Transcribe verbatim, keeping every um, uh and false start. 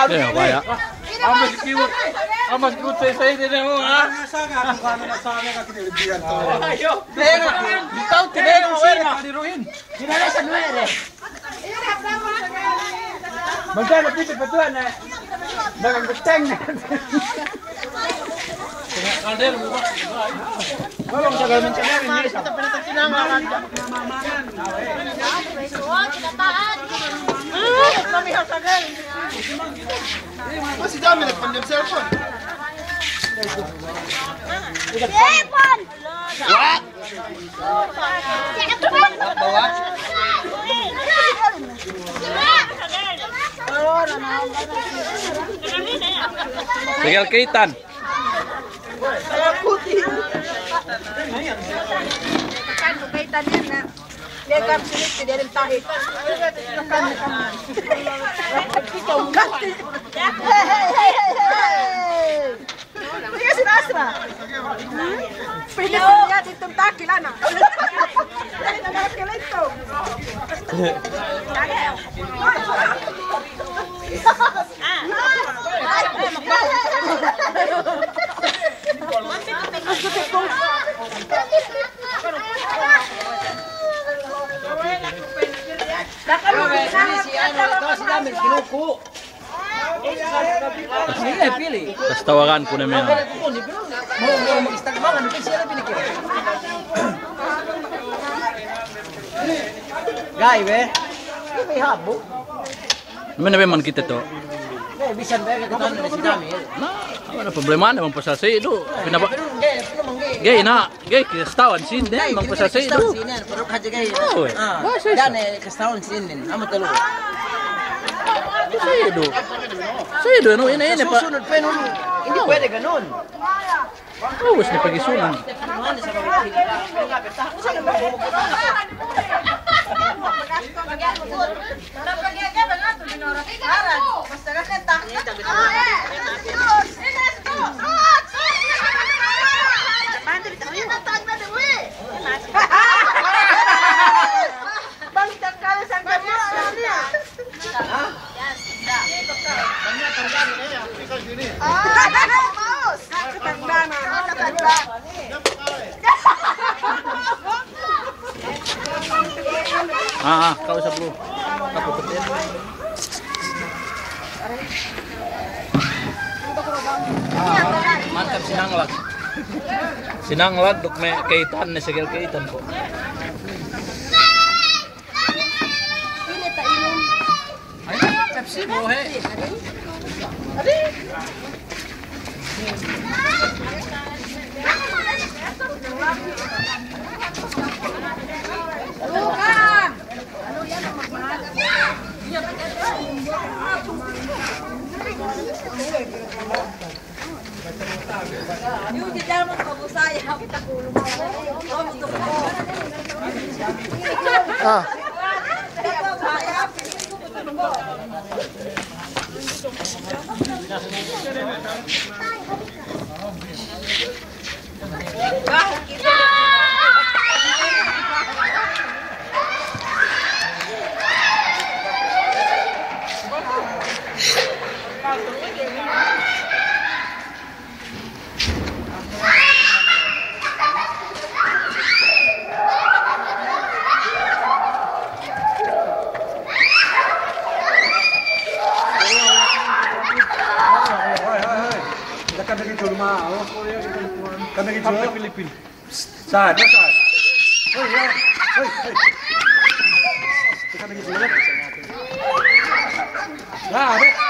Iya, Pak, ya. Amas kiwut, amas kiwut saya, saya ini, oh, ah. Ayo. Bitaw, tinero, wala kadiruhin. Magkano piti pa tuwan, eh? Dagang guteng. Kaldero mo ba? Walang tagal man sa meron, eh. Masih dami nagpandang cellphone. Cellphone! What? Segel Kaitan. Kaitan yan na. Dia kan sulit di dalam tahi. Hey, hey, hey, hey, hey. Tiga si Nasra. Hmm? Pili ko niya dito takil, ana. Dali na takil ito. Kasi tawagan ku ne miya'an. Ga'i be. Ga'i be habu. Mene be man kite to. Na, awa na problema ne bang pasal si du. Pinapa? Ga'i na. Ga'i, kastawan sīn ne, bang pasal si du. Ga'i, ga'i, kastawan sīn ne. Parok hadja ga'i. Oh, eh. Ah, bahasa isa. Dan, eh, kastawan sīn ne. Amu talu. Si du. Si du, anu, ine, ine, pa. Susunod pa, anu. Hindi pwede ganun. Oh, basta pagisunan. Ah, ah, ka'u sablu. Ah, mantap, sinanglag. Sinanglag duk me' Kaitan ne, segel Kaitan ko'. Pepsi, bohe. Ah. Sa'ad, sa'ad. Hoy, hoy, hoy, hoy. Teka lagi sila. Lah, deh.